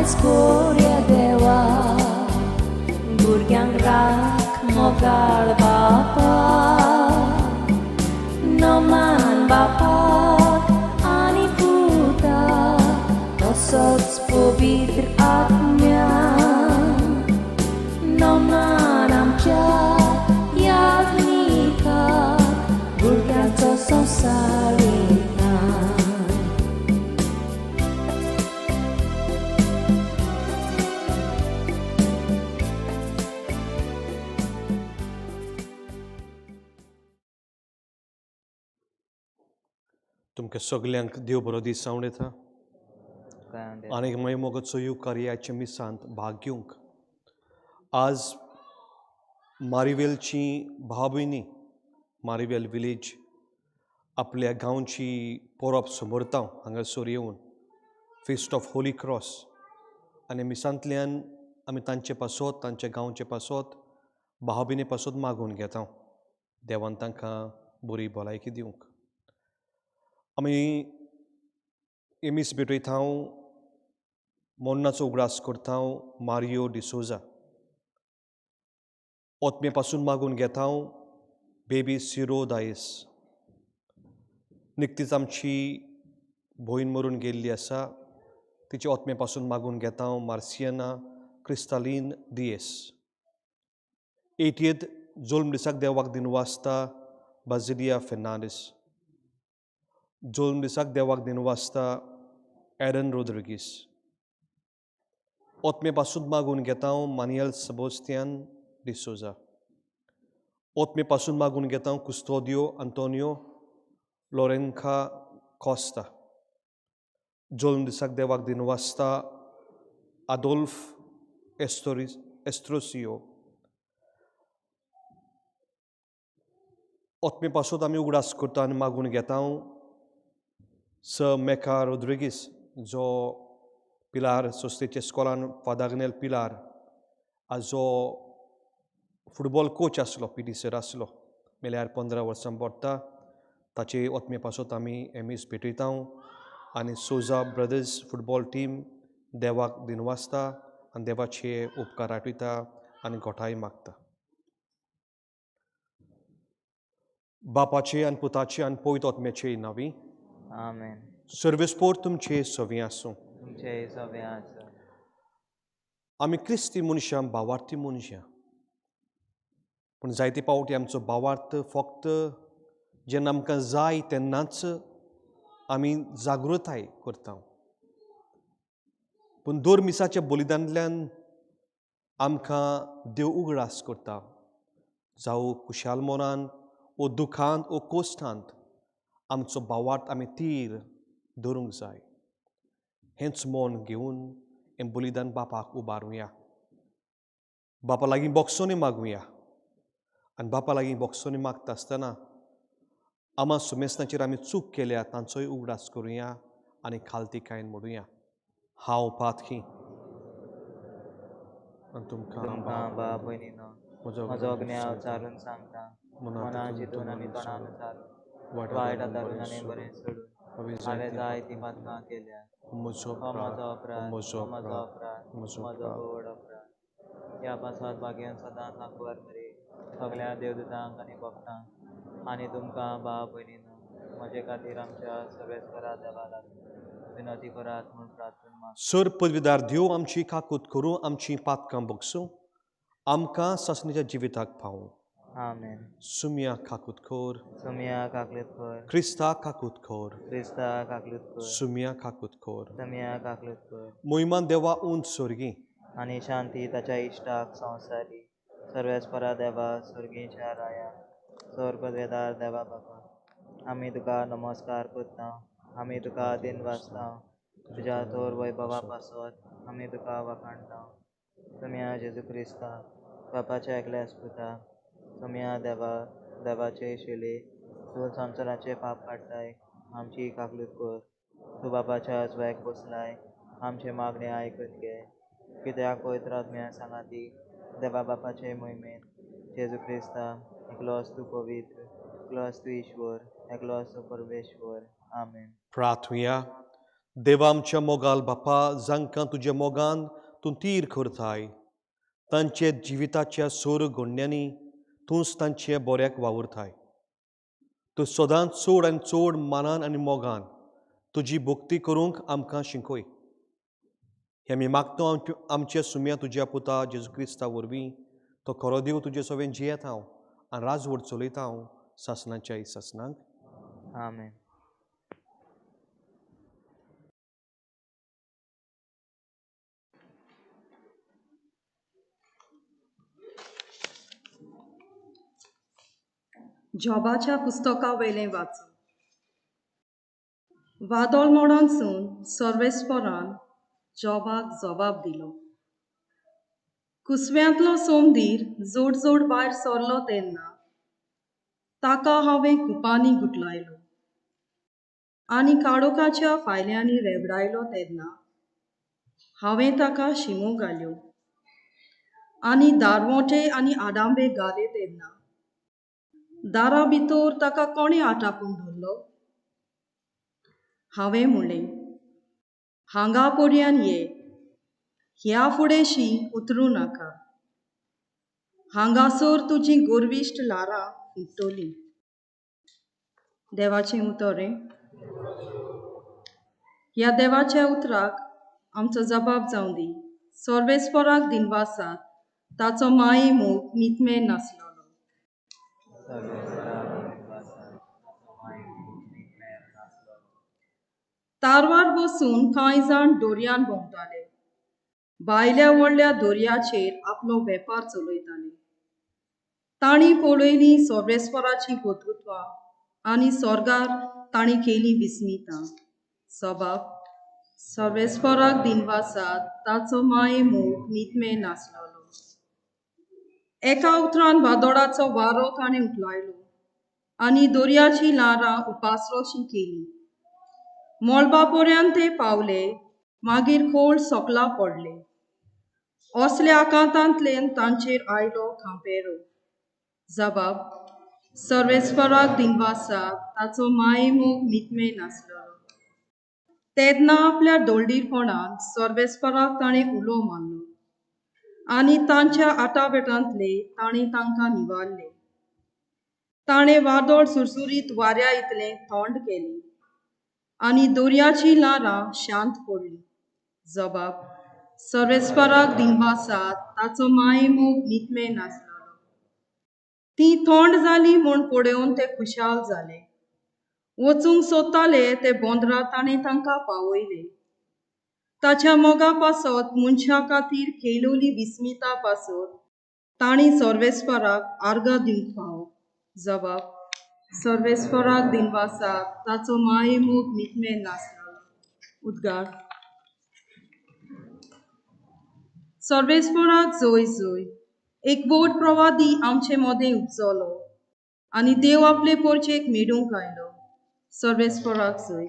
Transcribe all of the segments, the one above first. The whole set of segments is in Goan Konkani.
दायज कोरया देवा, भुरग्यांक राख मोगाळ बापा, नमान बापाक आनी पुताक, तसोच पवित्र आत्म्याक, नमान आमच्या याज्ञिकाक, भुरग्यांचो संवसार वयता. तुमकां सगल्यांक देव बरो दीस जावन येता. आनीक मयमोगाचो युवकार्याच्या मिसांत भाग घेवंक आज मारिवेलची भाव भयणी मारिवेल विलेज आपल्या गांवची परब समरता हांगासर येवन फिस्ट ऑफ होली क्रॉस आनी मिसांतल्यान आमी तांचे पासत तांच्या गांवचे पासत भाव भयणी पासत मागून घेता देवान तांकां बरी भलायकी दिवंक. आमी एमीस भेटयता हांव मोन्नाचो उगडास करता मारियो डिसोजा, ओतमे पासून मागून घेता बेबी सिरो दायस, निकतीच आमची भयण मरून गेल्ली आसा तिचे ओतमे पासून मागून घेता मार्सियना क्रिस्तालीन दियेस. 80th जोल्म दिसाक देवाक दिनवासता बाजिलिया फेर्नांडीस, जोल्म दिसाक देवाक दिनवासता एरन रोद्रिगीस, ओतमे पासून मागून घेता मानियल सबोस्तियान डिसोजा, ओतमे पासून मागून घेता कुस्तोदियो अंतोनियो लोरेंखा कॉस्ता, जोल्म दिसाक देवाक दिनवासता आदोल्फ एस्ट्रोसियो. ओतमे पासून आमी उगडास करता आनी मागून घेता स मेका रोद्रिगीस जो पिलार संस्थेच्या स्कॉलान फादर पिलार जो फुटबॉल कोच आसलो, पी टी सर आसलो, मेल्यार 15 वर्सां पडटा ताचे ओतमे पासत आमी एमीस भेटयता आनी सोजा ब्रदर्स फुटबॉल टीम देवाक दिनवासता आनी देवाचे उपकार आठयता आनी घोटाय मागता. बापाचे आनी पुताचे आनी पवित्र ओतम्याचे नांवी आमेन. सर्वेस्पोर तुमचे सवी आसूं. तुमचे सवे आसूं. आमी क्रिस्ती मनशां, भावार्थी मनशां, पूण जायते पावटी आमचो भावार्थ फक्त जेन्ना आमकां जाय तेन्नाच आमी जागृताय करता, पूण दर मिसाच्या बलिदानांतल्यान आमकां देव उगडास करता, जावं खुशाल मनान ओ दुखांत ओ कोश्टांत आमचो भावार्थ आमी तीर धरूंक जाय. हेंच मन घेवन हें बलिदान बापाक उबारुया, बापा लागीं बोगसोनी मागुया आनी बापा लागीं बोगसोनी मागता आसतना आमा सुमेसनाचेर आमी चूक केल्या तांचोय उगडास करुया आनी खालतिकायेन म्हणुया, हांव पातकी आनी तुमकां भाव भयणीनो म्हजो अज्ञाव चारून सांगता, मना चिंतून आनी तोंडान उचारून, वायट आतारून आनी बरें सोडून हांवें जायतीं पातकां केल्या. म्हजो अपराध, म्हजो अपराध, म्हजो व्हड अपराध. ह्या पासत भाग्यान सदांच आंकवार मरे सगळ्या देवदूतांक आनी भक्तांक आनी तुमकां भाव भयणीनो म्हजे खातीर आमच्या सर्वेस्परा देवा लागीं विनवती करात म्हूण प्रार्थना मागता. सर पदवीदार देव आमची काकूत करूं, आमची पातकां बगसूं, आमकां सासणीच्या जिविताक पावूं. आमेन. सुमिया काकूत कर, सुमिया काकलूत कर, क्रिस्ता काकूत कर, क्रिस्ता काकलूत कर, सुमिया काकूत कर, सुमिया काकलूत कर. मोहिमान देवा उंच सोर्गी आनी शांती ताच्या इश्टाक संवसारी सर्वेस्परा देवा सुर्गीच्या राया सर पदवेदार देवा बाबा, आमी तुका नमस्कार करता, आमी तुका दिनवासता, तुज्या थोर वैभवा पासत आमी तुका वाखाणता. तुमया जेजू क्रिस्ता बापाच्या एकल्या पुता, तुमया देवा देवाचे शिले, तूं संवसाराचे पाप काडटाय, आमची काकलूत कर. तूं बापाच्या उजव्याक बसलाय, आमचे मागणे आयकून घे. कित्याक पवित्र आत्म्या सांगाती देवा बापाचे मोहिमेन जेजू क्रिस्ता एकलोच तूं पवित्र, एकलोच तूं ईश्वर, एकलोच तूं परमेश्वर. आमेन. प्रार्थुया. देवा आमच्या मोगाल बापा, जांकां तुज्या मोगान तूं तीर करताय तांचे जिविताच्या सोर गोंड्यांनी तूंच तांचे बोऱ्याक वावुरताय. तूं सदांच चड आनी चड मानान आनी मोगान तुजी भक्ती करूंक आमकां शिकय. हें आमी मागता आमच्या सुम्या तुज्या पुता जेजू क्रिस्ता वरवीं. तो खरो देव तुजे सवें जियेता हांव आनी राजवट चलयता हांव सासणाच्या सासणाक. आमेन. जॉबाच्या पुस्तका वयलें वाचूं. वादळ मोडानसून सर्वेस्परान जॉबाक जबाब दिलो. कुसव्यांतलो सोमदीर जोड जोड भायर सरलो तेन्ना ताका हांवें कुपांनी गुटलायलो आनी काळोखाच्या फायल्यांनी रेवडायलो तेन्ना हांवें ताका शिमो घाल्यो आनी दारवोटे आनी आडांबे घाले तेन्ना दारा भितर ताका कोणें आटापून धरलो? हांवें म्हणलें, हांगा पर्यान ये, ह्या फुडेंशी उतरूं नाका, हांगासर तुजी गोरविश्ट ल्हारां फुट्टलीं. देवाचें उतर हें. ह्या देवाच्या उतराक आमचो जबाब जावं दी. सर्वेस्पराक दिनवासात, ताचो माये मोग मितमेर नासलो. तारवार बसून कांय जाण दर्यान भोंवताले, भायल्या व्हडल्या दर्याचेर आपलो वेपार चलयताले. तांणी पळयलीं सर्वेस्पराचीं कर्तृत्वां आनी स्वर्गार तांणी केलीं विस्मितां. सबाब सर्वेस्पराक दिनवासात, ताचो माये मोग मितमेर नासलो. एका उतरान वादळाचो वारो ताणें उखलायलो आनी दर्याचीं ल्हारां उपासरोशीं केलीं. मळबा पर्यंत ते पावले, मागीर खोल सोकला पडले. असल्या आकांतांतल्यान तांचेर आयलो खांपेरो. जबाब सर्वेस्पराक दिनवासात, ताचो माये मोग मितमेर नासलो. तेन्ना आपल्या दोळडीरपणान सर्वेस्पराक ताणें उलो मारलो आनी तांच्या आटाबेटांतले ताणें तांकां निवारले. ताणें वादळ सुरसुरीत वाऱ्या इतलें थंड केलें आनी दर्याचीं ल्हारां शांत पडलीं. जबाब सर्वेस्पराक दिनवासात, ताचो माये मोग मितमेर नासलो. तीं थंड जालीं म्हूण पळोवन ते खुशाल जाले. वचूंक सोदताले ते बोंदरा ताणें तांकां पावयले. ताच्या मोगा पासत मनशां खातीर केलोली विस्मिता पासत तांणी सर्वेस्पराक आर्गां दिवंक फावो. जबाब सर्वेस्पराक दिनवासात, ताचो माये मोग मितमेर नासलो. उद्गार सर्वेस्पराक जय जय. एक व्हड प्रवादी आमचे मदें उपजलो आनी देव आपले पोरचेक मेळूंक आयलो. सर्वेस्पराक जय.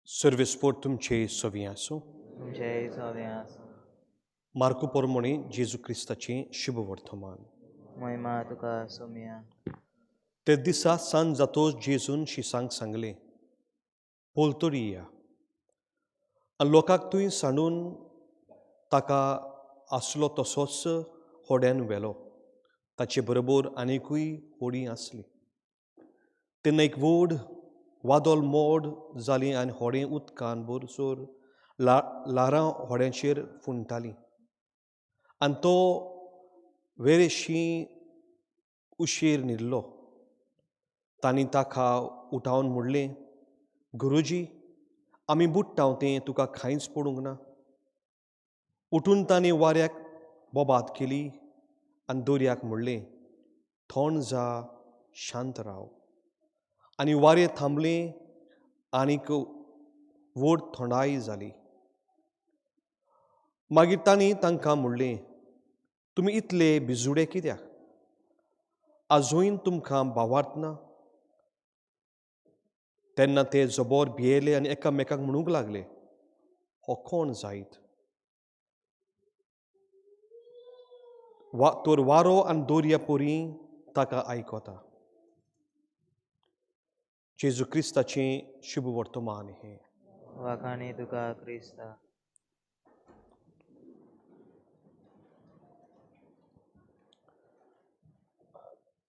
सर्वेस्पोर तुमचे सवी आसूं. तुमचे सवी आसूं. मार्कू पोरमोणी जेजू क्रिस्ताचें शुभ वर्तमान. महिमा तुका सोमिया. ते दिसा सांज जातोच जेजून शिसांक सांगलें, पोलतोरी या. आनी लोकांक तुंय सांडून ताका आसलो तसोच होड्यान व्हेलो. ताचे बरोबर आनीकूय होडी आसली. तेन्ना एक व्हड वादळ मोड जाली आनी होडें उदकान भरसर ल्हारां होड्यांचेर फुंडटालीं आनी तो वेरेशी उशीर न्हिदलो. तांणी ताका उठावन म्हणलें, गुरुजी, आमी बुडटा तें तुका कांयच पडूंक ना. उठून तांणी वाऱ्याक बोबाद केली आनी दर्याक म्हणलें, थंड जा, शांत राव. आनी वारें थांबलें आनीक व्हड थंडाय जाली. मागीर तांणी तांकां म्हणलें, तुमी इतले भिजुडे कित्याक? आजून तुमकां भावार्थ ना? तेन्ना ते जबोर भियेले आनी एकामेकांक म्हणूंक लागले, हो कोण जायत? तर वारो आनी दर्या पोरी ताका आयकता. जेजू क्रिस्ताचें शुभ वर्तमान हें. वाखाणी तुका क्रिस्ता.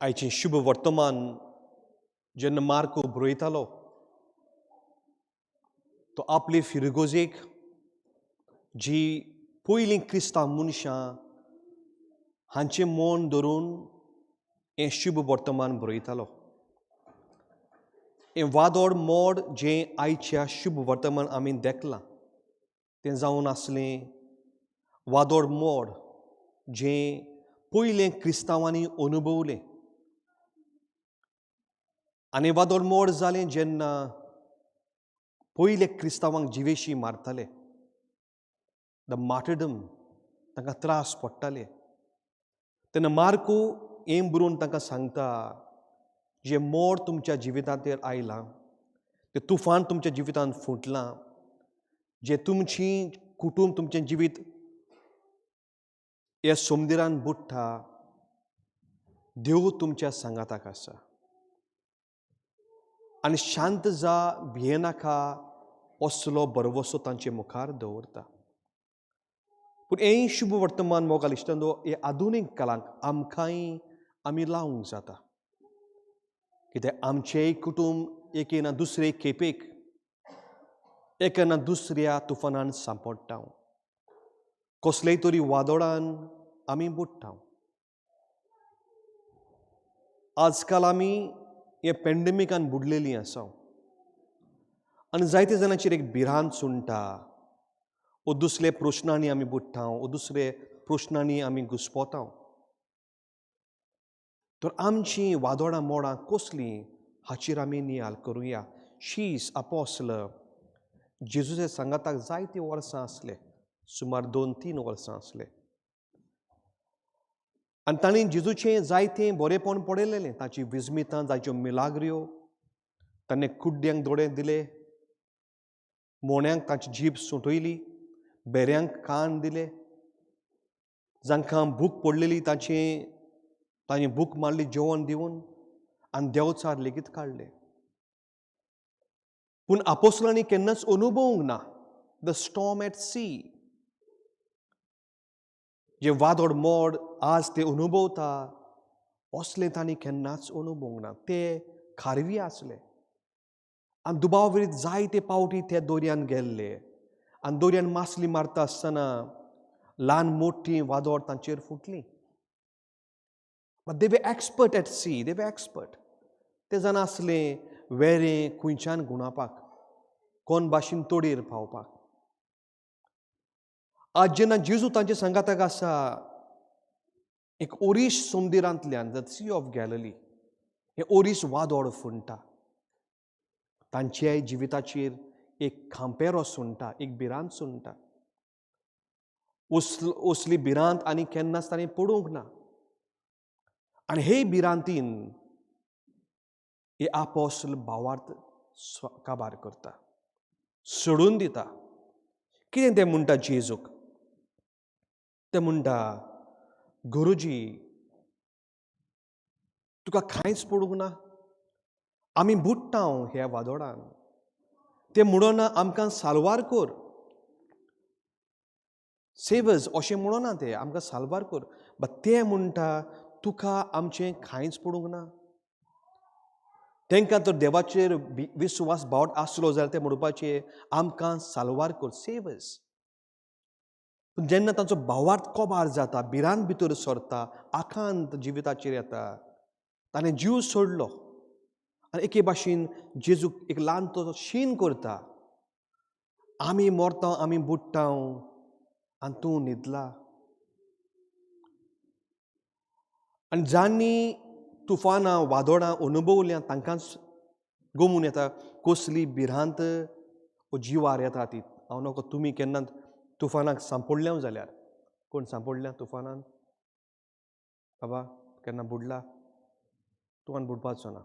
आयचें शुभ वर्तमान जेन्ना मार्को बरयतालो तो आपले फिरगोजेक जी पयलीं क्रिस्तांव मनशां हांचें मन धरून हें शुभ वर्तमान बरयतालो. हें वादोड मोड जें आयच्या शुभ वर्तमान आमी देखलां तें जावन आसलें वादोड मोड जें पयलें क्रिस्तांवांनी अनुभवलें. आनी वादोड मोड जालें जेन्ना पयले क्रिस्तांवांक जिवेशी मारताले, the martyrdom, तांकां त्रास पडटाले. तेन्ना मार्को हें बरोवन तांकां सांगता, जें मोड तुमच्या जिवितांत आयलां, तें तुफान तुमच्या जिवितांत फुटलां, जें तुमची कुटूंब तुमचें जिवीत ह्या सोमदिरान बुडटा, देव तुमच्या सांगाताक आसा. आनी शांत जा, भियेनाका असलो भरवसो तांचे मुखार दवरता. पूण हें शुभ वर्तमान मोगाल इश्टांनो हे आधुनीक काळांत आमकांय आमी लावंक जाता. कित्याक आमचेंय कुटूंब एके ना दुसरे खेपेक एका ना दुसऱ्या तुफानान सांपडटा, कसलेय तरी वादोळान आमी बुडटा. आजकाल आमी हे पेंडेमिकान बुडलेली आसा आनी जायते जाणांचेर एक भिरांत सुणटा, ओ दुसरे प्रश्नांनी आमी बुडटा, ओ दुसरे प्रश्नांनी आमी घुस्पोता. तर आमची वादोळां मोडां कसलीं हाचेर आमी नियाल करुया. शीस आपोसल जेजूच्या सांगाताक जायतीं वर्सां आसले, सुमार 2-3 वर्सां आसले. आनी तांणी जेजूचें जायतें बरेंपण पळयलेलें, ताची विस्मितां, ताच्यो मिलाग्र्यो, ताणें कुड्ड्यांक दोळे दिले, मोण्यांक ताची जीब सुटयली, बेऱ्यांक कान दिले, जांकां भूक पडलेली तांची भूक मारली जेवण दिवन, आनी देंवचार लेगीत काडले. पूण आपोसलांनी केन्नाच अनुभवूंक ना the storm at C, जे वादोड मोड आज ते अनुभवता असलें तांणी केन्नाच अनुभवूंक ना. ते खारवी आसले आनी दुबाव जायते पावटी ते दर्यान गेल्ले आनी दर्यान मासली मारता आसतना ल्हान मोठी वादोड तांचेर फुटली. But they were expert at sea, they were expert. ते जाणा आसले वेरें खंयच्यान गुणापाक, कोण भाशेन तोडयेर पावपाक. आज जेन्ना जेजू तांचे सांगाताक आसा एक ओरीश समुद्रांतल्यान, the C of Galilee, हें ओरीश वादोड फुंटा, तांच्याय जिविताचेर एक खांपेरो सुणटा, एक भिरांत सुणटा. असली भिरांत आनी केन्नाच तांणी पडूंक ना. आनी हे भिरांतीन हे आपोसल भावार्थ काबार करता, सोडून दिता. कितें तें म्हणटा जेजूक? ते म्हणटा, गुरुजी तुका कांयच पडूंक ना, आमी बुडटा ह्या वादोळान. ते म्हणना आमकां साल्वार कर, सेवज अशें म्हणना ते, आमकां साल्वार कर. बट ते म्हणटा तुका आमचें कांयच पडूंक ना. तांकां तर देवाचेर विस्वास बावट आसलो जाल्यार ते म्हणपाचें आमकां साल्वार कर, सेवज. पूण जेन्ना तांचो भावार्थ कोबार जाता, भिरांत भितर सरता, आकांत जिविताचेर येता, ताणें जीव सोडलो आनी एके भाशेन जेजूक एक ल्हान तो शीन करता, आमी मरता, आमी बुडटा आनी तूं न्हिदला. आनी जांणी तुफानां वादोळां अनुभवल्यां तांकांच गोमून येता कसली भिरांत जिवार येता ती. हांव नको तुमी केन्ना तुफानाक सांपडल्या जाल्यार, कोण सांपडल्या तुफानान? बाबा केन्ना बुडला? तुफान बुडपाचो ना.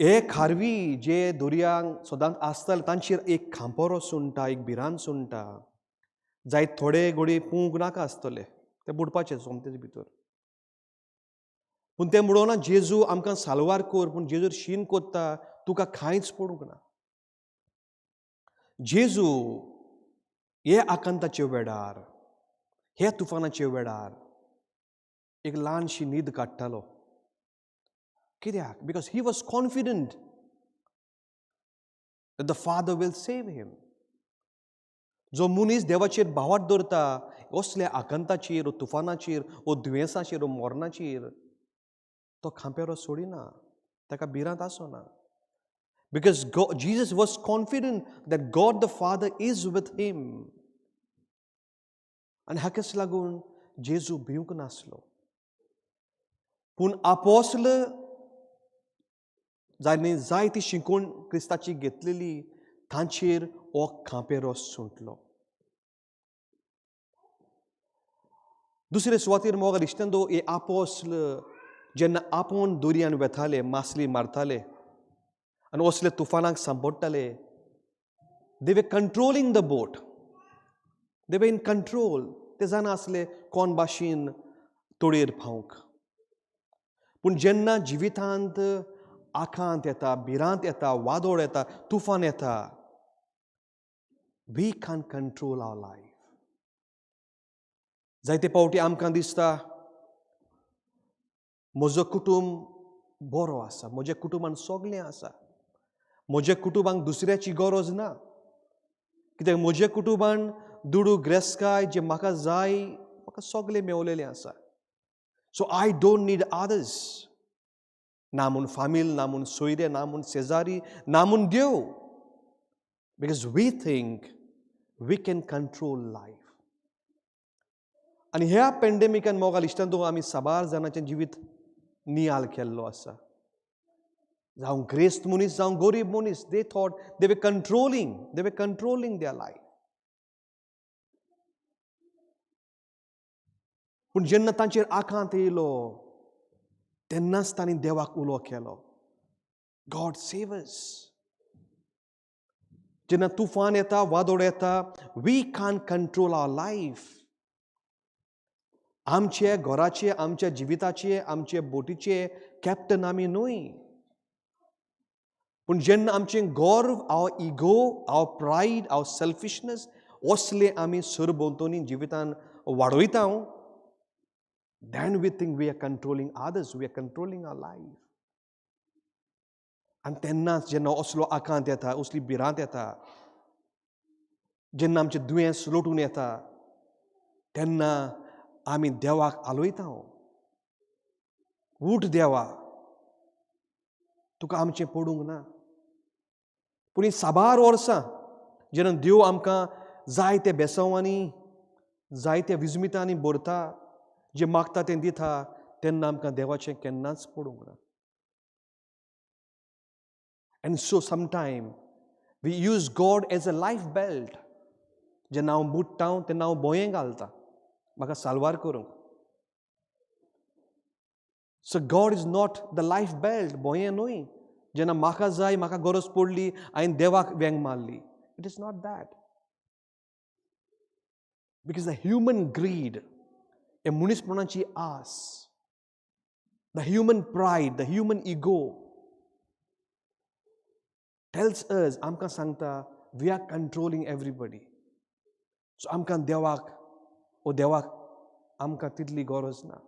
हे खारवी जे दर्यांक सदांच आसताले तांचेर एक खांपरो सुणटा, एक भिरांत सुणटा. जायत थोडे घोडये पुवूंक नाका आसतले, ते बुडपाचे सोमतेच भितर. पूण ते म्हणोना जेजू आमकां साल्वार कर, पूण जेजू शीन कोत्ता तुका कांयच पडूंक ना. जेजू हे आकांताचे वेळार, हे तुफानाचे वेळार एक ल्हानशी न्हीद काडटालो. कित्याक? Because he was confident that the Father will save him. जो मनीस देवाचेर भावार्थ दवरता असल्या आकांताचेर, तुफानाचेर, ओ दुयेंसाचेर, ओ मरणाचेर तो खांपेरो सोडिना, ताका भिरांत आसना. Because Jesus was confident that God the Father is with him. आनी हाकाच लागून जेजू भिवंक नासलो. पूण आपोस्ल जाणें जायती शिकवण क्रिस्ताची घेतलेली तांचेर हो खांपेरो सुंटलो. दुसरे सुवातेर मोगाल इश्टांनो, हे आपोस्ल जेन्ना आपोवन दर्यान वेताले, मासली मारताले आनी असले तुफानाक सांपडटाले, they were controlling the boat, they were in control. ते जाणा आसले कोण भाशेन तोडयेर पावंक. पूण जेन्ना जिवितांत आकांत येता, भिरांत येता, वादोळ येता, तुफान येता, we can't control our life. जायते पावटी आमकां दिसता म्हजो कुटुंब बरो आसा, म्हज्या कुटुंबान सगळें आसा, म्हज्या कुटुंबाक दुसऱ्याची गरज ना, कित्याक म्हज्या कुटुंबान दुडू ग्रेस्काय जे म्हाका जाय म्हाका सगळें मेवलेलें आसा. So I don't need others. ना म्हूण फामील, ना म्हूण सोयरे, ना म्हूण शेजारी, ना म्हूण देव. Because we think we can control life. आनी ह्या पेंडेमिकान मोगाल इश्टांनो आमी साबार जाणांचें जिवीत नियाल केल्लो आसा. जावं ग्रेस्त मनीस, जावं गरीब मनीस, they thought they were controlling, they were controlling their life. पूण जेन्ना तांचेर आकांत येयलो तेन्नाच तांणी देवाक उलो केलो, गॉड सेव अस. जेन्ना तुफान येता, वादोळ येता, we can't control our life. आमचे घराचे, आमच्या जिविताचे, आमचे बोटीचे कॅप्टन आमी न्हय. पूण जेन्ना आमचें गर्व, our ego, our pride, our selfishness असले आमी सरभोंवतणी जिवितान वाडयता, then we think we are controlling others, we are controlling our life. आनी तेन्नाच जेन्ना असलो आकांत येता, असली भिरांत येता, जेन्ना आमचें दुयेंस लोटून येता, तेन्ना आमी देवाक आलयता, उठ देवा, तुका आमचें पडूंक ना. पूण ही साबार वर्सां जेन्ना देव आमकां जायते बेसांवांनी, जायत्या विजमितांनी भरता, जें मागता तें दिता, तेन्ना आमकां देवाचें केन्नाच पडूंक ना. And so sometime we use God as a life belt. जेन्ना हांव बुडटा तेन्ना हांव भोयें घालता म्हाका साल्वार करूंक. So God is not the life belt, भोयें न्हय. जेन्ना म्हाका जाय, म्हाका गरज पडली, हांवें देवाक वेंग मारली. It is not that. Because the human greed, हे मनीसपणाची आस, the human pride, the human ego tells us, आमकां सांगता, we are controlling everybody. So आमकां देवाक, ओ देवाक आमकां तितली गरज ना.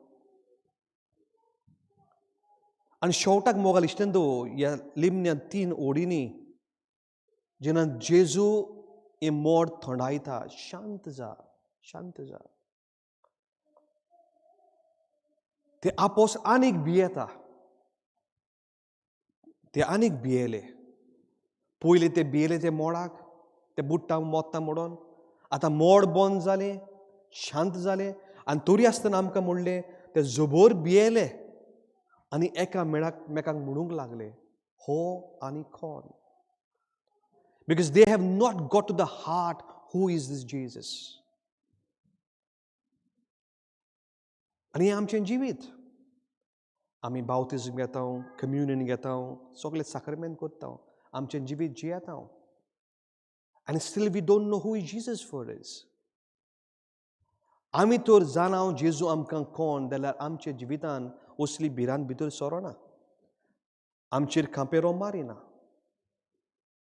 आनी शेवटाक मोगाल इश्टांनो, ह्या लिमण्या 3 ओडींनी जेन्ना जेजू हें मोड थंडायता, शांत जा, शांत जा, ते आपोस आनीक भियेता, ते आनीक भियेले. पयले ते भियेले ते मोडाक, ते बुडटा मोत्ता म्हणून. आतां मोड बंद जालें, शांत जालें. आनी तरी आसतना आमकां म्हणलें ते जबर भियेले आनी एका मेकाक म्हणूंक लागले, हो आनी कोण? Because they have not got to the heart who is this Jesus. आनी हें आमचें जिवीत. आमी बावतिज्म घेता, कम्युनियन घेता, सगळें साक्रमेंत करता, आमचें जिवीत जियेता, आनी still we don't know who is Jesus for us. आमी तर जाणा जेजू आमकां कोण, जाल्यार आमच्या जिवितान असली भिरांत भितर सरना, आमचेर खांपेरो मारिना.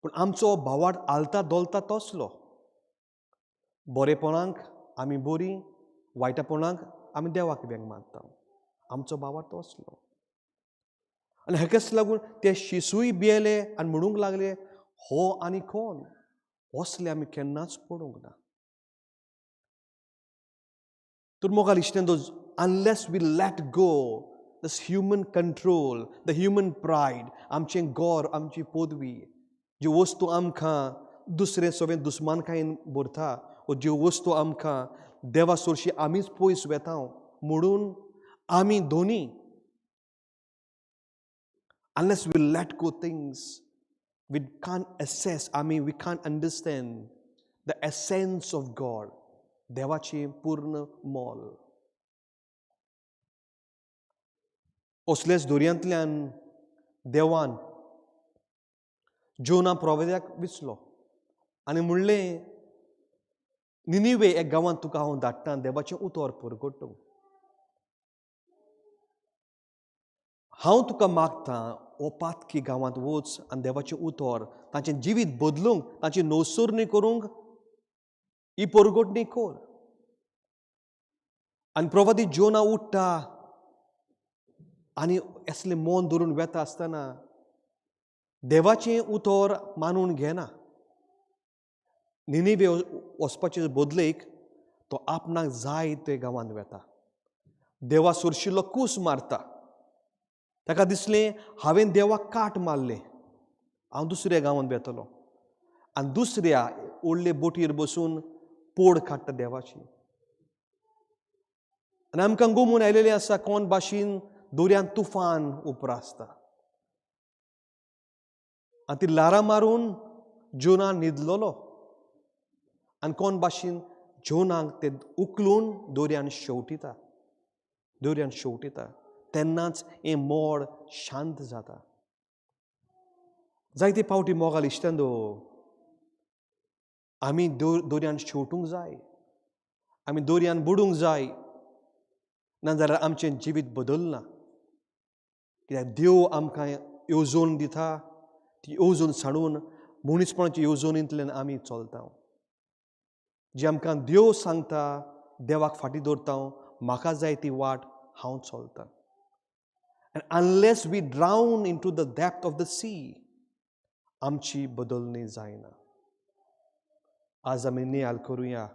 पूण आमचो भावार्थ आलता दोलता तसलो. बरेपणाक आमी बरीं, वायटपणाक आमी देवाक वेंग मारता. आमचो भावार्थ तसलो. आनी हाकाच लागून ते शिसूय भियेले आनी म्हणूंक लागले, हो आनी कोण? असले आमी केन्नाच पडूंक ना. तर मोगाल इश्टांनो, unless we let go this human control, the human pride, आमचें गोर, आमची पदवी, ज्यो वस्तू आमकां दुसरे सगळें दुस्मानकायेन भरता, वो ज्यो वस्तू आमकां देवा सोरशी आमीच पयस वेता म्हणून आमी दोनी, unless we let go things, we can't assess, I mean, we can't understand the essence of God, देवाची पूर्ण मोल. असलेच दोरयांतल्यान देवान जोना प्रवेद्याक विचलो आनी म्हणलें, निनिवे एक गांवांत तुका हांव धाडटा देवाचें उतर परगटूंक. हांव तुका मागता, ओ पातकी गांवांत वच आनी देवाचें उतर तांचें जिवीत बदलूंक, तांची नवसरणी करूंक ही परगटणी कर. आनी प्रवादी जोना उठ्ठा आनी असलें मन धरून वेता आसतना देवाचें उतर मानून घेना. निनिवे वचपाचे बदलेक तो आपणाक जाय ते गांवांत वेता, देवा सोरशिल्लो कूस मारता. ताका दिसलें, हांवें देवाक काट मारलें, हांव दुसऱ्या गांवांत वेतलो. आनी दुसऱ्या व्हडले बोटीर बसून पोड काडटा देवाची. आनी आमकां गोमून आयलेलें आसा कोण भाशेन दर्यांत तुफान उप्रासता आनी ती ल्हारां मारून जोना न्हिदलेलो आनी कोण भाशेन जोनाक ते उखलून दर्यान शेवटिता, दर्यान शेवटिता. तेन्नाच हें मोड शांत जाता. जायते पावटी मोगाल इश्टांनो, आमी दर्यान शेवटूंक जाय, आमी दर्यान बुडूंक जाय, नाजाल्यार आमचें जिवीत बदलना. कित्याक देव आमकां येवजण दिता, ती येवजण सांडून मनीसपणाचे येवजणींतल्यान आमी चलता. जी आमकां देव सांगता, देवाक फाटीं दवरता, म्हाका जाय ती वाट हांव चलता. And unless we drown into the depth of the sea, आमची बदलणी जायना. आज आमी नियाल करुया.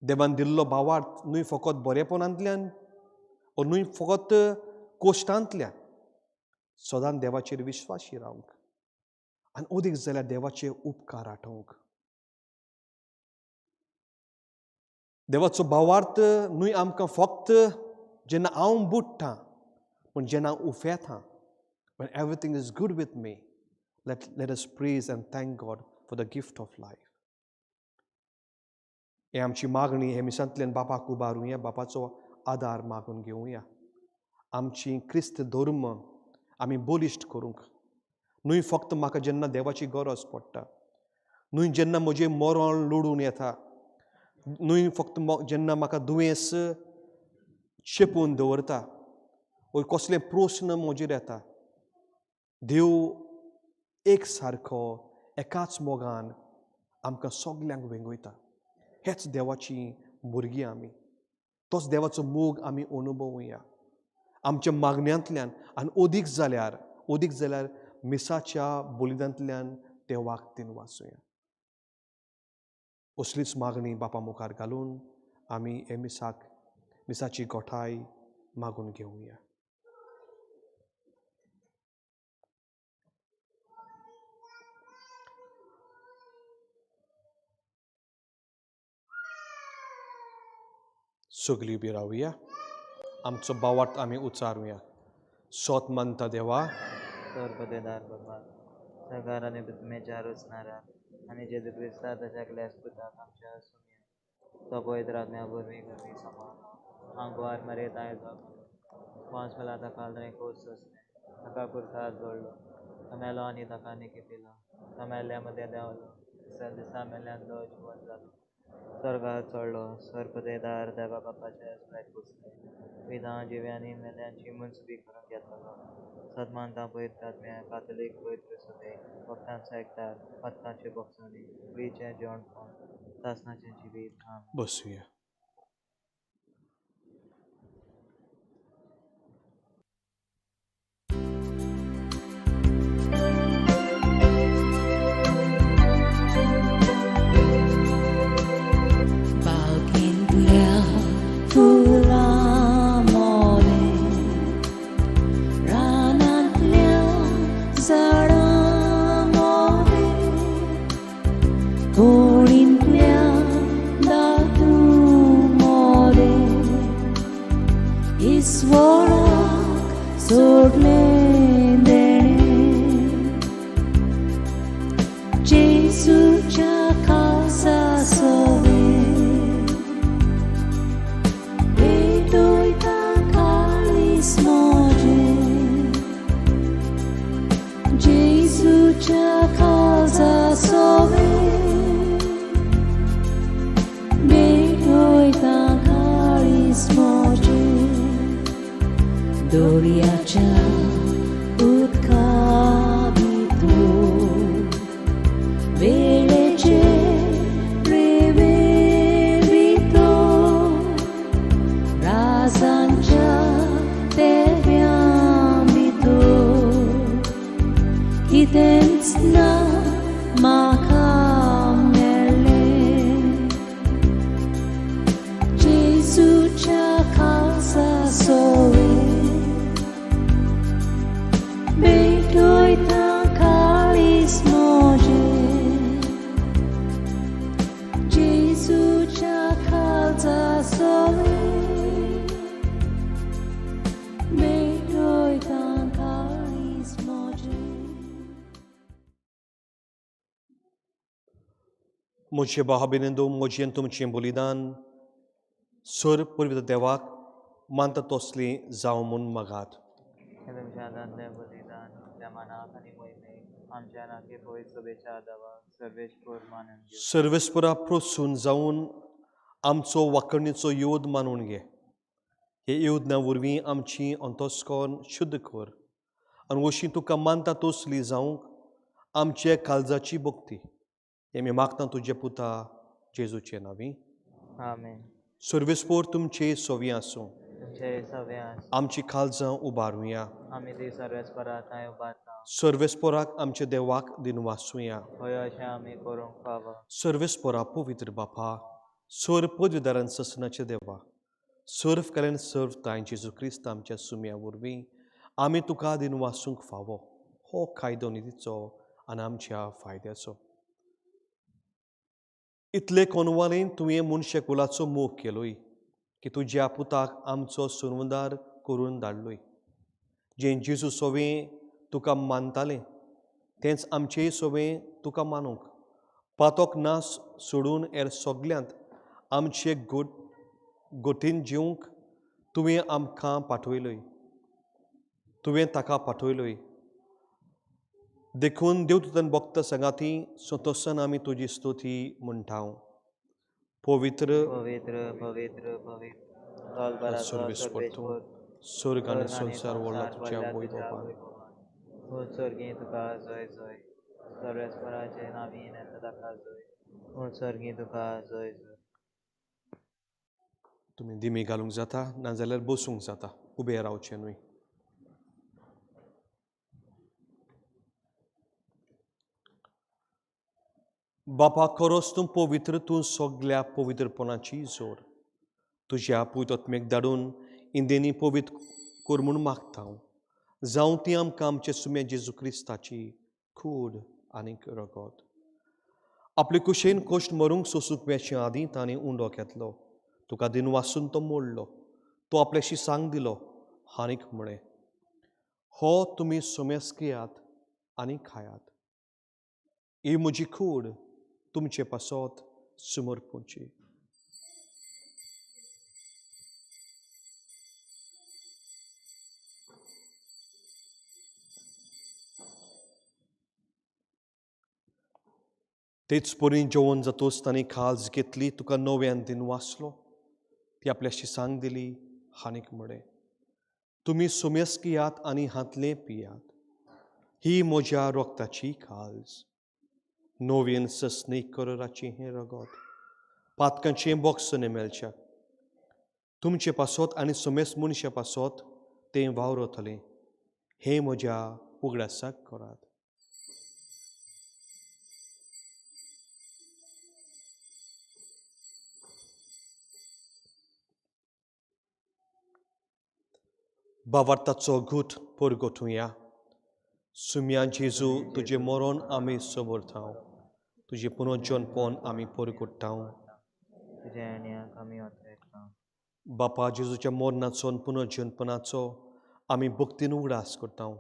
देवान दिल्लो भावार्थ न्हय फकत बरेपणांतल्यान ओ न्हय फकत कोश्टांतल्यान, सदांच देवाचेर विश्वासी रावंक आनी अदीक जाल्यार देवाचे उपकार आठोवंक. देवाचो भावार्थ न्हय आमकां फक्त जेन्ना हांव बुडटा, पूण जेन्ना हांव उफेता, when everything is good with me, let us praise and thank God for the gift of life. हें आमची मागणी हे मिसांतल्यान बापाक उबारुया, बापाचो आदार मागून घेवया. आमची क्रिस्त धर्म आमी बलिश्ट करूंक, न्हय फक्त म्हाका जेन्ना देवाची गरज पडटा, न्हय जेन्ना म्हजें मरण लडून येता, न्हय फक्त जेन्ना म्हाका दुयेंस चेपून दवरता वो कसले प्रस्न म्हजेर येता, देव एक सारको एकाच मोगान आमकां सगल्यांक वेंगयता. हेच देवाची भुरगीं आमी, तोच देवाचो मोग आमी अनुभवुया आमच्या मागण्यांतल्यान आनी अदीक जाल्यार मिसाच्या बलिदानांतल्यान देवाक तीन वाचुया. असलीच मागणी बापा मुखार घालून आमी हे मिसाची गोठाय मागून घेवया. सगळीं उबी रावया, आमचो बावाट आमी उचारुया. सोत मानता देवा, सर्वदेदार बाबा, सरकार आनी पृथ्वीच्या रचणारा आनी जेजू क्रिस्ता ताच्या ग्लेस पुताक आमच्या सुम्या तो पवित्र आत्म्या वरवीं गर्वी सांबाळ्ळो, आंगवार मरेत आयलो, पांच वेळा ताका खोस सोंसलें, ताका कुर्सार जोडलो, तो मेलो आनी ताका निकिपिलो, तो मेल्ल्या मदें देंवलो, तिसऱ्या दिसा मेल्ल्यान तो जिवन जालो, स्वर्गार चडलो, सर्वदेदार देवा बापाच्या सुवात बसले, विधां जिव्यांनी मेल्यांची मुन्सबी करूंक येतलो. सदमानता पवित्र आत्म्या कातोलीक पवित्र सभे भक्तांचो एकठार, पत्तांचे बोगसणी, कुडीचें जेवणपण, सासणाचें जिवीत. आमेन. बसुया. बागेंतल्या फुलां मोरे, रानांतल्या झाडां मोरे, होळींतल्या दादू मोरे, ईश्वराक सोडलें देणें, जेजूच्या खासा सोवे. भेटोयता काळीज म्हजें, जेजूच्या खासा सोवे. भेटोयता काळीज म्हजें, दर्याच्या उदका भितर, वेळेचे रेवे भितर, राजांच्या तेव्या भितर, कितेंच ना म्हाका मेळ्ळें, जेजूच्या खासा सोवे. भेटोयता काळीज म्हजें, जेजूच्या खासा सोवे. भेटोयता काळीज म्हजें. म्हजे भाव बिनंदो, म्हजें तुमचें बलिदान सर पुर्वित देवाक मानता तसली जावं म्हूण मागात. हें तुमच्या हातांतलें बलिदान आपल्या मनाक आनी मोहिमेक आमच्या नाके पवित्र सभेच्या देवाक सर्वेस्पर मानून घेवं. सर्वेस्परा प्रोत्सून जावन आमचो वाकरणीचो योद मानून घे. हे योजना वरवीं आमची अंतस्करण शुद्ध कर आनी अशी तुका मानता तसली जावंक आमचे काळजाची भक्ती. हें आमी मागता तुज्या पुता जेजूचे नांवी. आमेन. सर्वेस्पोर तुमचे सोवी आसूं. तुमचे सवे आसूं. आमची काळजां उबारुया. आमी ती सर्वेस्परा थंय उबारता. सर्वेस्पोराक आमच्या देवाक दिनवासुया. हय, अशें आमी करूंक फावो. सर्वेस्पोरा पवित्र बापा, सर पदवीदारान ससनाचे देवा, सर्व कलेन सर्व ताय जेजू क्रिस्त आमच्या सुम्या वरवीं आमी तुका दिनवासूंक फावो. हो कायदो निधीचो आनी आमच्या फायद्याचो. इतले कोनवालेन तुवें मनशा कुलाचो मोग केलोय की तुज्या पुताक आमचो सुनवदार करून धाडलोय. जें जेजू सोवें तुका मानतालें तेंच आमचेय सोवें तुका मानूंक पातोक ना सोडून हेर सगल्यांत आमचे गोटीन जिवंक तुवें आमकां पाठयलोय. तुवें ताका पाठयलोय. देखून देवदूतान भक्त सांगाती संतोसान आमी तुजी स्तुती म्हणटा. पवित्र पवित्र पवित्र पवित्र दोलबराचो सर्वेस्पर तूं, सर्वेस्पर, स्वर्ग आनी स्वर्ग आनी संवसार व्हडला संवसार तुज्या व्हडल्या वय तुज्या बापान. वैभवान. तूं स्वर्गीं तुका जय जय, सर्वेस्पराचे नांवीन येता ताका जय, तूं स्वर्गीं तुका जय जय. तुमी दिमी घालूंक जाता, नाजाल्यार बसूंक जाता, उबें रावचें न्हय. बापा, खरोच तूं पवित्र, तूं सगल्या पवित्रपणाची जोर. तुज्या पवित्र धाडून इंदेनी पवित्र कर म्हूण मागता हांव. जावं ती आमकां आमचे सुम्या जेजू क्रिस्ताची कूड आनीक रगत. आपले कुशेन कोश्ट मरूंक सोसूंक वेचे आदीं तांणी उंडो घेतलो. तुका दिन वासून तो मोडलो, तो आपल्याशी सांग दिलो हानीक म्हळें, हो तुमी सुमेस घेयात आनी खायात, ही म्हजी कूड तुमचे पासत समर्पूची. तेच परी जेवण जातूच तांणी खाज घेतली, तुका नव्यान दिन वाचलो, ती आपल्याशी सांग दिली हानीक म्हळें, तुमी सुमेस घेयात आनी हांतलें पियात, ही म्हज्या रोगताची खाज, नवीन ससनीक कराराचें हें रगत, पातकांचें बोक्सने मेळच्या तुमचे पासत आनी सुमेस मनशा पासत तें वावरतलें, हें म्हज्या उगडासाक करात. बावार्थाचो घूट परगटुया. सुम्या जेजू, तुजें मरण आमी समर्थांव, तुजें पुनर्जनपण आमी परगट्टांव. बापा, जेजूच्या मरणाचो आनी पुनर्जनपणाचो आमी भक्तीन उगडास करतांव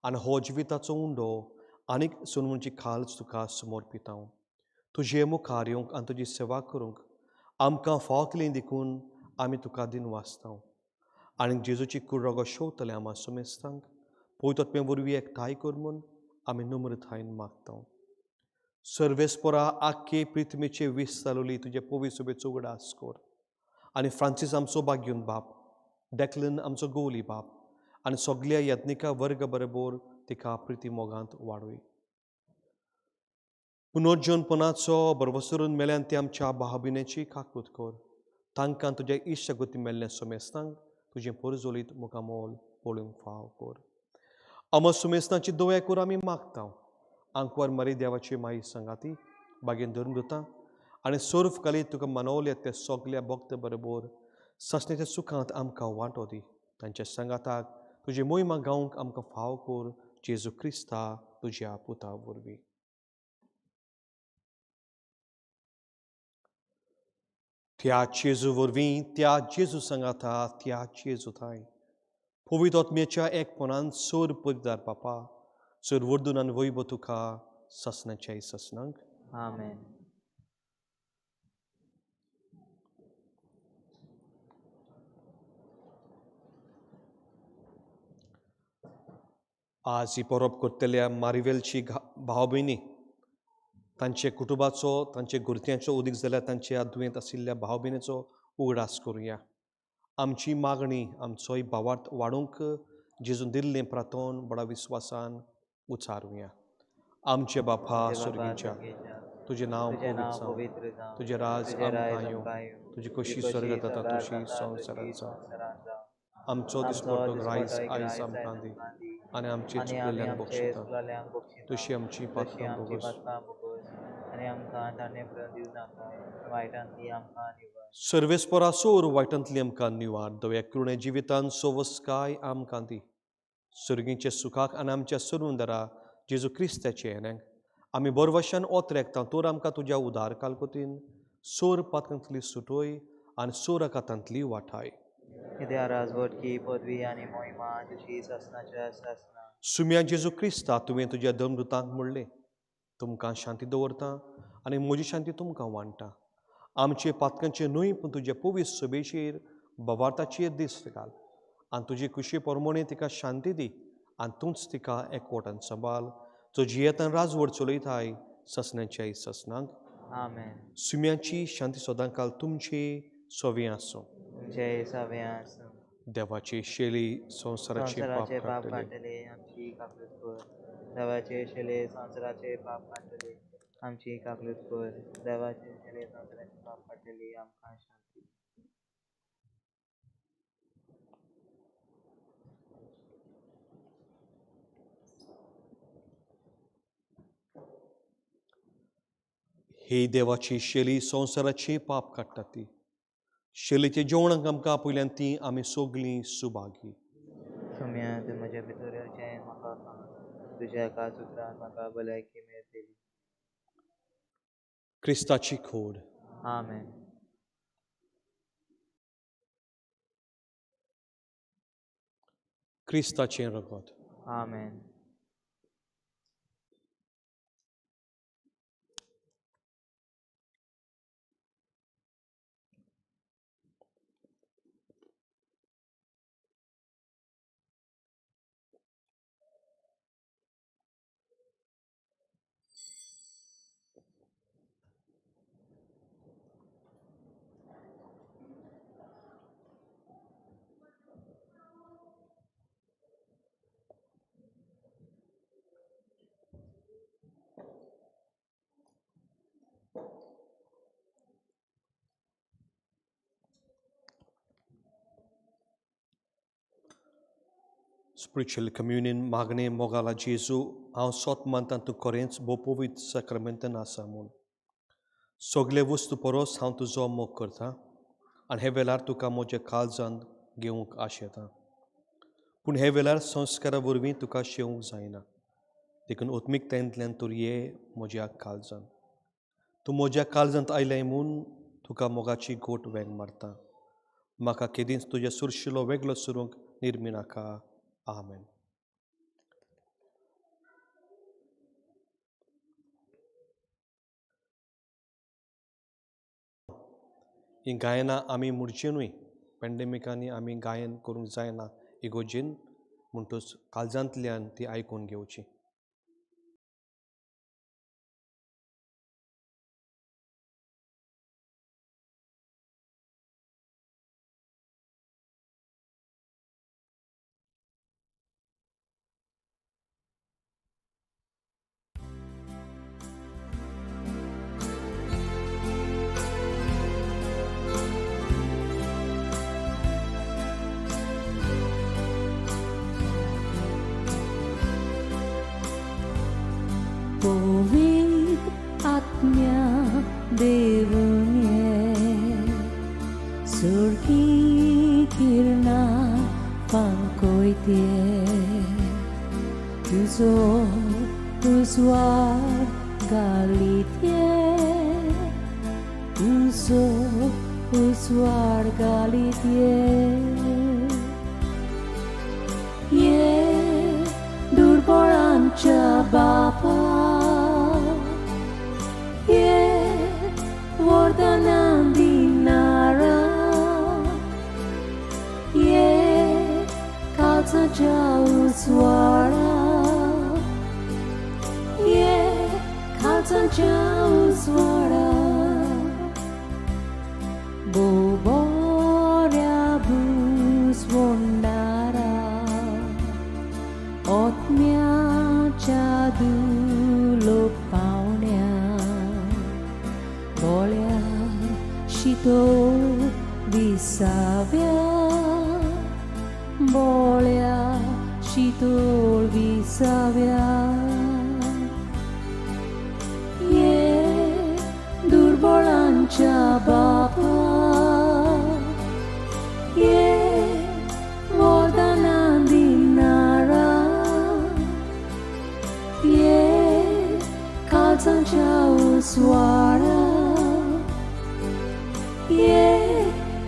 आनी हो जिविताचो उंडो आनीक सुनमुंची खालच तुका समर्पितांव. तुजे मुखार येवंक आनी तुजी सेवा करूंक आमकां फाव केली देखून आमी तुका दिन वाचतांव. आनी जेजूची कूड रगत शोवतले आमा सुमेस्तांक पवित्र वरवीं एकठांय कर म्हूण आमी नम्रतायेन मागता. सर्वेस्परा आख्खे पृथ्वीचे वीस चालवली तुजे पवित्र सभेचो उगडास कर आनी फ्रांसीस आमचो बाग्यून बाप, डेक्लन आमचो गोवली बाप आनी सगल्या यत्निका वर्ग बरोबर तिका प्रिती मोगांत वाडय. पुनर्जनपणाचो बरवसरून मेल्यान ते आमच्या भावभिण्याची काकूत कर, तांकां तुज्या इश्ट गती मेल्ल्या सुमेस्तांक तुजें परजोलीत मुखामोल पळोवंक फाव कर. आमच्या सुमेस्तांची दया कर आमी मागता. आंकवार मारी देवाची माई सांगाती बागेन धर्मदुतां आनी सर्व काली तुका मनवले ते सगल्या भक्त बरोबर सासणेच्या सुखांत आमकां वांटो दी. तांच्या सांगाताक तुजी मोहिमा गावंक आमकां फाव कर, जेजू क्रिस्ता तुज्या पुता वरवीं. त्या जेजू वरवीं, त्या जेजू सांगाता, त्या जेजू थांय पवित्र आत्म्याच्या एकपणान सोर पवित्र बापा, चड वर्दून आनी वैभव तुका सासणाच्या सासणांक. आमेन. आज ही परब करतल्या मारिवेलची भाव भयणी, तांचे कुटुंबाचो, तांचे गुरत्यांचो उदीक जाल्यार तांच्या दुयेंत आशिल्ल्या भाव भयणीचो उगडास करुया. आमची मागणी आमचोय भावार्थ वाडोवंक जेजून दिल्लें प्रार्थन बडा विस्वासान उचारुया. आमचे बापा स्वर्गीच्या, तुजें नांव पवित्र जावं, तुजें राज आमकां येवं, तुजी कशी स्वर्गांत जाता तशी संवसारांत जावं. आमचो दिसपट्टो रायस आयज आमकां दी आनी आमचे चुकलेल्यांक बक्षिता तशी आमची पातकां भोगस. सर्वेस्परा सोर वायटांतली आमकां निवार, दव्या कृणे जिवितान सोवस्काय आमकां दी. सर्गींच्या सुखाक आनी आमच्या सर्वंदरा जेजू क्रिस्ताचे येण्याक आमी बरवशान ओतरेकता, तर आमकां तुज्या उदार कालकोतीन सोर पातकांतली सुटोय आनी सोर आकातांतली वाठाय. पदवी आनी मोहिमा तुजी सासणाच्या सासणा. सुम्या जेजू क्रिस्ता, तुवें तुज्या धर्मदुतांक म्हणलें, तुमकां शांती दवरता आनी म्हजी शांती तुमकां वांट्टा. आमचे पातकांचे न्हय पूण तुज्या पवित्र सभेचेर बवार्थाचेर दिश्ट घाल आनी तुजी कुशी प्रमाणे तिका शांती दी आनी तूंच तिका एकवटान सांबाळ, जो जियेतान राजवट चलयताय सासणाच्या सासणांक. आमेन. सुम्याची शांती सदांकाल तुमचे सवे आसूं. तुमचे सवे आसूं. देवाची शेली संवसाराचे पाप काडटले, आमची काकूत कर. देवाचे शेले संवसाराचे पाप काडटले, आमची काकूत कर. देवाचे शेले संवसाराचे पाप काडटले, आमकां शांती. ही देवाची शेली संवसाराचे पाप काडटा ती शेलीचे जेवणाक आमकां आपयल्यान ती आमी सगळीं सुभागी. सुम्या, तूं म्हज्या भितर येवचें म्हाका सांग, तुज्या एका सुत्रान म्हाका भलायकी मेळटली. क्रिस्ताची खोड. आमेन. क्रिस्ताचें रगत. आमेन. स्पिरिच्युअल कम्युनियन मागणे. मोगाला जेजू, हांव सोत मानता तूं खरेंच भोव पवित्र साक्रामेंतान आसा म्हूण. सगळे वस्तू परस हांव तुजो मोग करता आनी हे वेळार तुका म्हज्या काळजांत घेवंक आशेता. पूण हे वेळार संस्कारा वरवीं तुका शेवंक जायना, देखून आत्मिकतायेंतल्यान तूं ये म्हज्या काळजांत. तूं म्हज्या काळजांत आयलें म्हूण तुका मोगाची गोट वेंग मारता. म्हाका केदींच तुज्या सुरशिलो वेगळो सरूंक निर्मिनाका. आमेन. हीं गायनां आमी म्हणचीं न्हय. पेंडेमिकांनी आमी गायन करूंक जायना इगोर्जेन, म्हणटच काळजांतल्यान ती आयकून घेवची. पवित्र आत्म्या देवून ये, सुर्गी किरणां फांकयते, तुजो उजवाड घालीत ये, तुजो उजवाड घालीत ये. ये दुर्बळांच्या बापा, ये वरदानां दिणारा, ये काळजाच्या उजवाडा, ये काळजाच्या उजवाडा. भोव बऱ्या भुजवणारा, आत्म्याच्या दुलोक पावण्या, बोळ्या शितोळ विसाव्या, बोळ्या शितोळ विसाव्या. ये दुर्बळांच्या बापा, ये वरदानां दिणारा, ये काळजाच्या उजवाडा, ये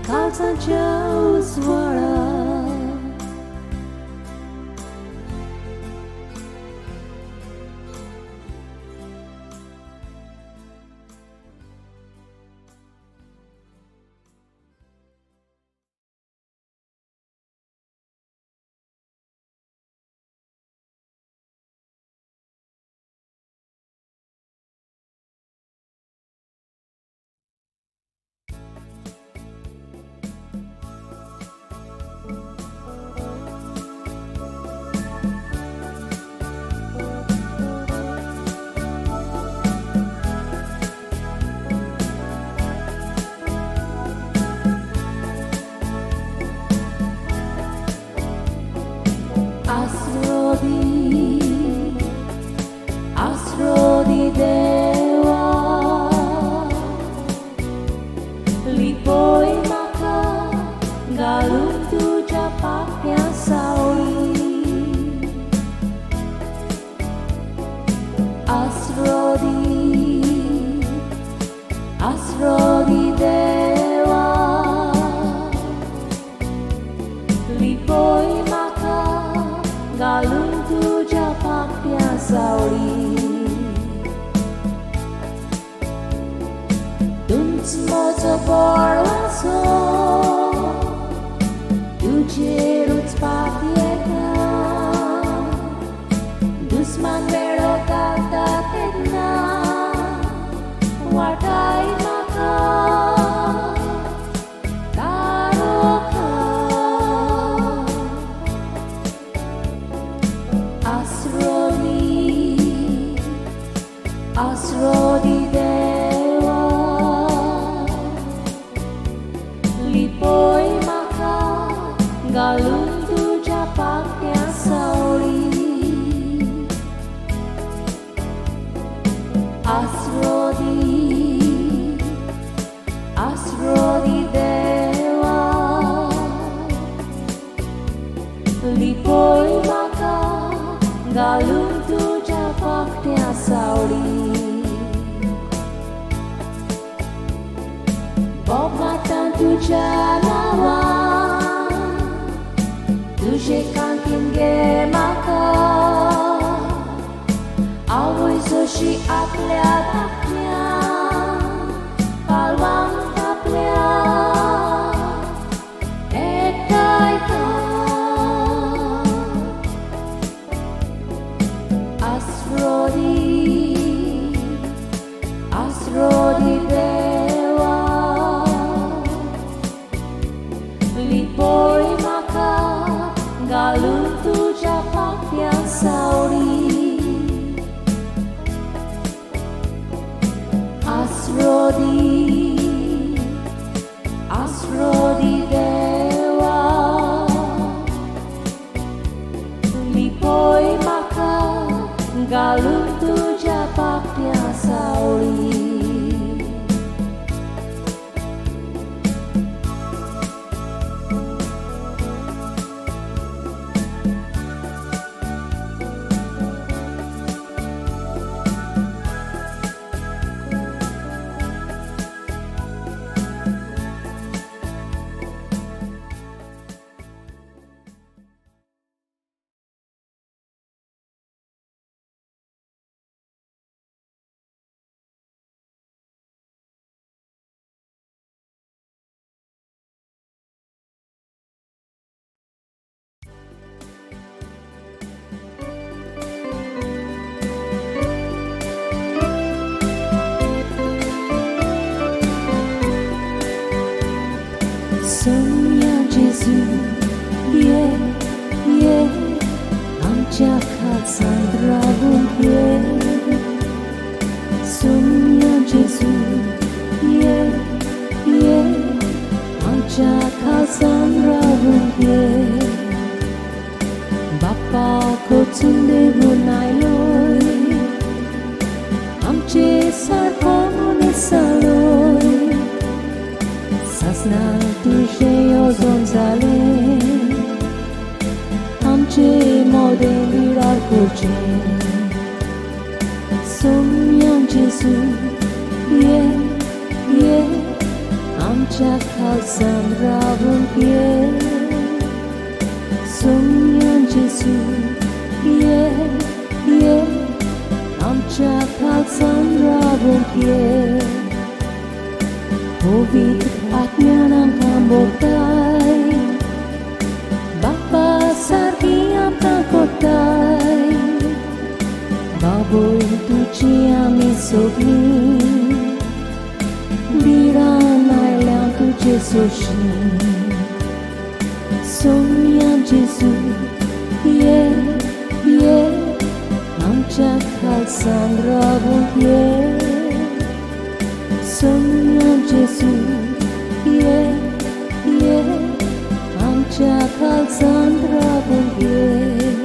काळजाच्या उजवाडा. बळवाचो तुजेर उचपाक येता दुस्मान वेळो घालता तेन्ना वाटाय म्हाका तारोखा आसरो दी आसरो दी देवा लिपय म्हाका घालून तुज्या पाख्या सावळी आसरो दी आसरो दी देवा लिपय म्हाका घालून तुज्या पाख्या सावळी बोमाटां तुज्या नांवान तुजे कांतीन गे म्हाका आवय जशी आपल्या धाकल्या पालवांक आपल्या एकठांयता आसरो दी आसरो दी देवा लिपय म्हाका घालून तुज्या पाख्या सावळी आसरो दी आसरो दी देवा लिपय म्हाका घालून तुज्या पाख्या सावळी. Sonia Gesù, yeah, yeah, आमच्या खालसान रावूंक ये. Sonia Gesù, yeah, yeah, आमच्या खालसान रावूंक ये. बाप्पा कोचून देवून आयलोय, आमचे सारको मनीस जालोय. सासना तुजें येवजण जालें, आमचे मोदें विरार करचें. सोम्या जेजू, ये ये, आमच्या खालसान रावूंक ये. सोम्या जेजू, ये ये, आमच्या खालसान रावूंक ये. पवित्र आत्म्यान आमकां भोगताय, बाप्पा सारकी आमकां कोत्ताय. बाबूय तुजी आमी सगळीं बिरान आयल्या तुजे सोशी. सोम्या जेजू, ये ये, आमच्या खालसान रावूंक ये. Sonia Gesù, ये ये, आमच्या खालसान रावूंक ये.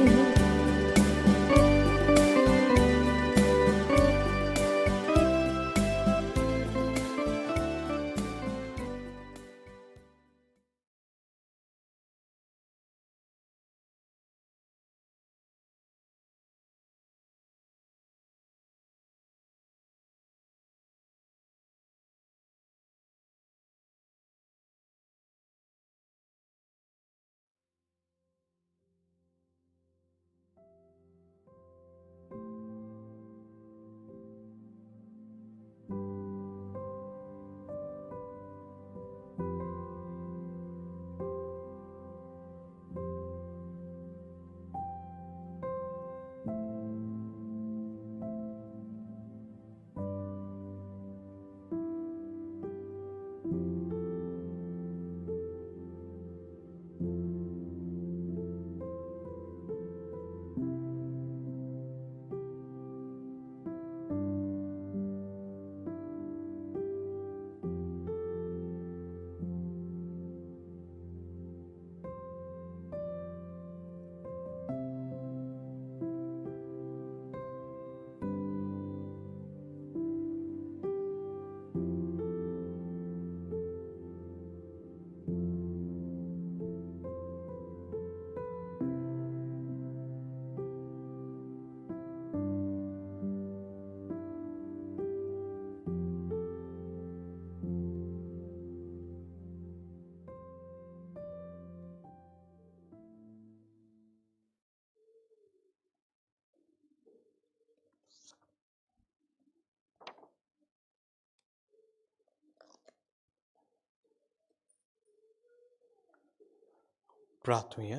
प्रार्थुया.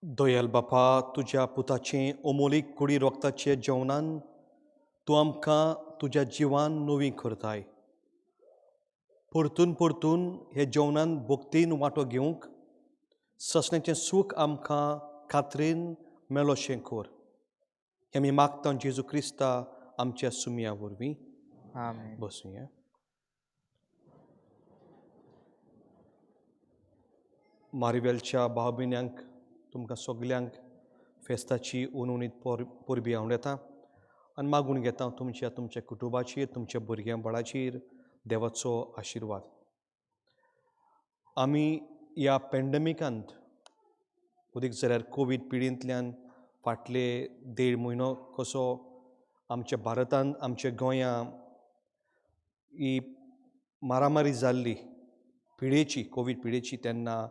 दयाल बापा, तुज्या पुताचें अमोलीक कुडी रोगताचे जेवणान तूं आमकां तुज्या जिवान नवी करताय. परतून परतून हे जेवणान भक्तीन वांटो घेवंक ससण्याचें सूख आमकां खात्रीन मेलोशें कर. हें आमी मागता जेजू क्रिस्ता आमच्या सुमया वरवीं. आमेन. बसुया. मारिवेलच्या भाव भयण्यांक तुमकां सगल्यांक फेस्ताची उनउनीत परबी हांव येता आनी मागून घेता तुमच्या तुमच्या कुटुंबाचेर, तुमच्या भुरग्यां बाळाचेर देवाचो आशिर्वाद. आमी ह्या पॅन्डमिकांत उदीक जाल्यार कोवीड पिडींतल्यान फाटले 1.5 म्हयनो कसो आमच्या भारतांत, आमच्या गोंयां ही मारामारी जाल्ली पिडेची, कोवीड पिडेची, तेन्ना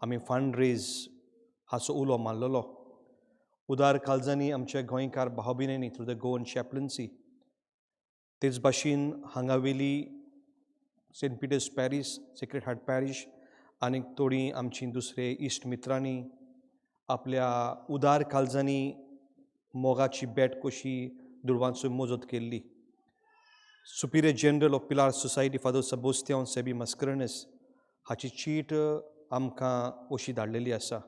आमी फंड रेज हाचो उलो मारलेलो. उदार काळजांनी आमच्या गोंयकार भाव भयणींनी थ्रू the Goan चॅपलन्सी, तेच भाशेन हांगावेली Saint Peter's parish, Sacred Heart parish आनी थोडीं आमची दुसरे इश्ट मित्रांनी आपल्या उदार काळजांनी मोगाची भेट कशी दुडवांचो मजत केल्ली. Superior general of Pilar society Father Sebastiao Seby Mascarenhas हाची चीट आमकां अशी धाडलेली आसा.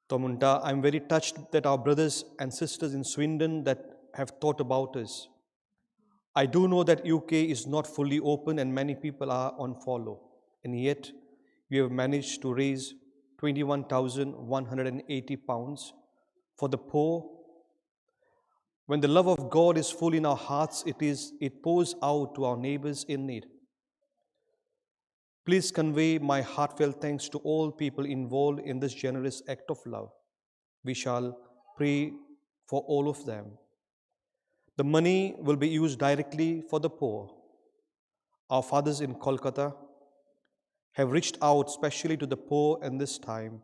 तो म्हणटा, I am very touched that our brothers and sisters in Swindon that have thought about us. I do know that UK is not fully open and many people are on follow, and yet you have managed to raise 21,180 pounds for the poor. When the love of God is full in our hearts, it pours out to our neighbors in need. Please convey my heartfelt thanks to all people involved in this generous act of love. We shall pray for all of them. The money will be used directly for the poor. Our fathers in Kolkata have reached out specially to the poor in this time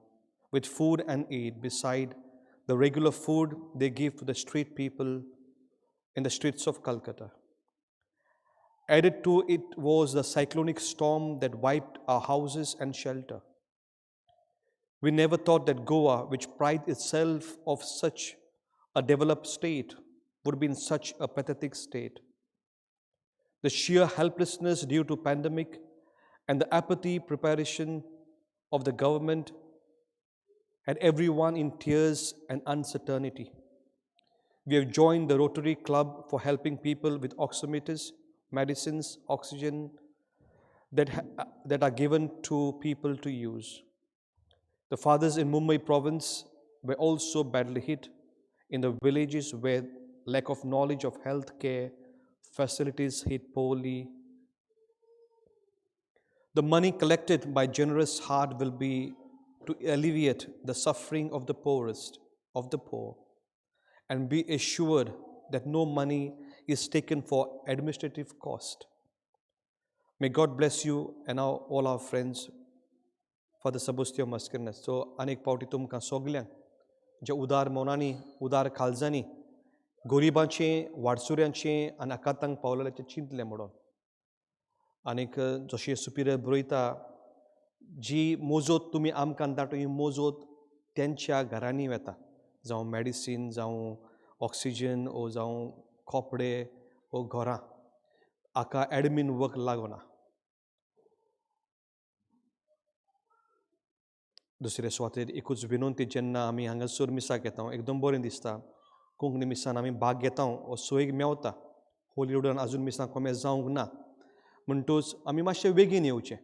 with food and aid beside the regular food they give to the street people in the streets of Calcutta. Added to it was the cyclonic storm that wiped our houses and shelter. We never thought that Goa, which prides itself of such a developed state, would be in such a pathetic state. The sheer helplessness due to pandemic and the apathy preparation of the government had everyone in tears and uncertainty. We have joined the Rotary Club for helping people with oximeters, medicines, oxygen that are given to people to use. The fathers in Mumbai province were also badly hit in the villages where lack of knowledge of health care facilities hit poorly. The money collected by generous heart will be to alleviate the suffering of the poorest of the poor, and be assured that no money is taken for administrative cost. May God bless you and all our friends. Father Sebastiao Mascarenhas. So अनेक पावटी तुमकां सगल्यांक जे उदार मनांनी, उदार काळजांनी गरिबांचें, वाडसुऱ्यांचें आनी आकांतांक पावलेल्याचें चिंतलें म्हणून. आनीक जशें सुपिरियर बरयता, जी मोजोत तुमी आमकां धाडटा ही मोजोत तेंच्या घरांनी वता, जावं मॅडिसीन, जावं ऑक्सिजन, ओ जावं कपडे ओ घरां, हाका एडमीन वर्क लागना. दुसरे सुवातेर एकूच विनंती, जेन्ना आमी हांगासर मिसाक येता एकदम बरें दिसता, कोंकणी मिसान आमी भाग घेता, हो सोयीक मेवता. हॉलिवूडान आजून मिसां कोमेस जावंक ना, म्हणटूच आमी मातशें बेगीन येवचें.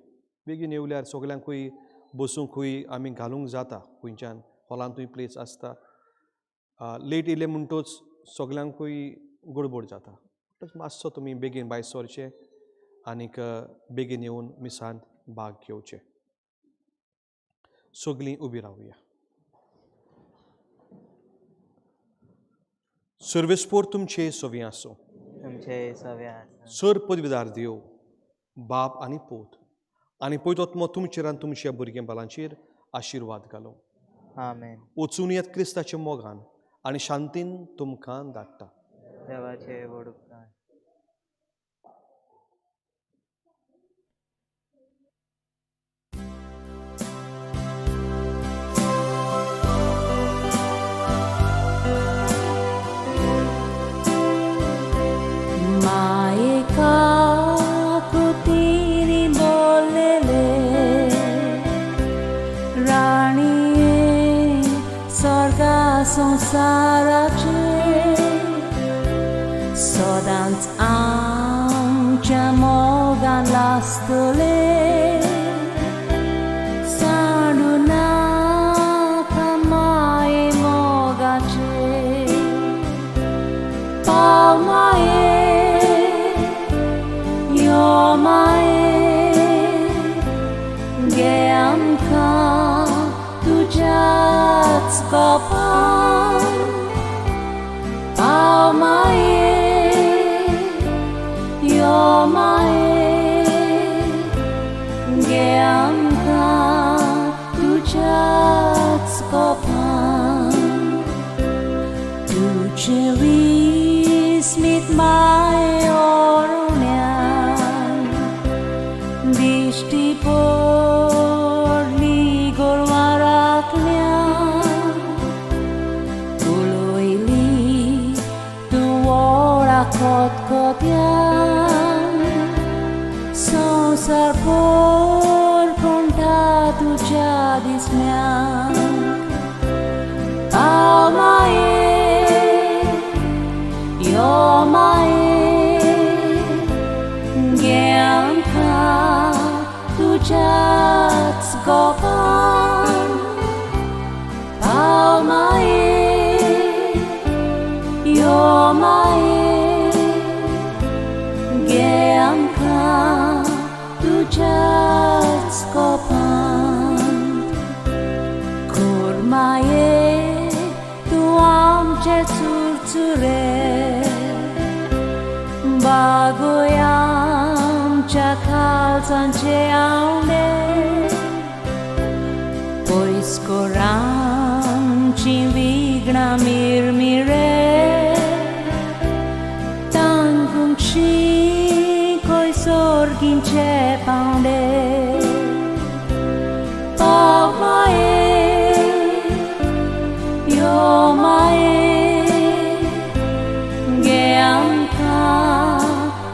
बेगीन येवल्यार सगल्यांकूय बसूंकूय आमी घालूंक जाता, खंयच्यान हॉलांतूय प्लेस आसता. लेट येयले म्हणटूच सगल्यांकूय गडबड जाता. म्हणटूच मातसो तुमी बेगीन भायर सरचें आनीक बेगीन येवन मिसांत भाग घेवचें. सगलीं उबी रावया. सर्वेस्पोर तुमचे सवी आसूं. तुमचे सवे आसूं. सर पदवीदार देव, बाप आनी पूत आनी पयतो तुमचेर आनी तुमच्या भुरगें बालांचेर आशिर्वाद घालूं. आमेन. वचून येत क्रिस्ताच्या मोगान आनी शांतीन तुमकां धाडटा. देवाचे व्हड उपकार. संवसाराचे सदांच आमच्या मोगान लासतले सांडू नाका माये मोगाचे पाव माये यो माये घे आमकां तुज्याच गोपान पाव माये यो माये घे आमकां तुज्याच गोपान तुजें विस्मीत माये ओरुण्यान दिश्टी पडली गोरवां राखण्यान उलयली तूं व्हडा खतखत्यान संवसार पोरपणटा तुज्या दिसण्याक पाव माये यो माये घे आमकां तुज्याच गोपान पाव माये यो माये घे आमकां तुज्याच गोपान खुरमाये तूं आमचे चुरचुरे बागोय आमच्या काळजांचे आवडे पयस कर आमचीं विघ्नां मिरमिरे तांकूंक शिकय सोर्गींचे पावंडे पाव माये यो माये घे आमकां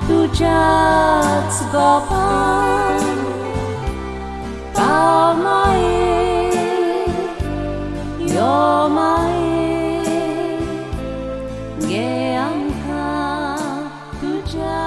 तुज्याच गोपान पाव माये यो माये घे आमकां तुज्याच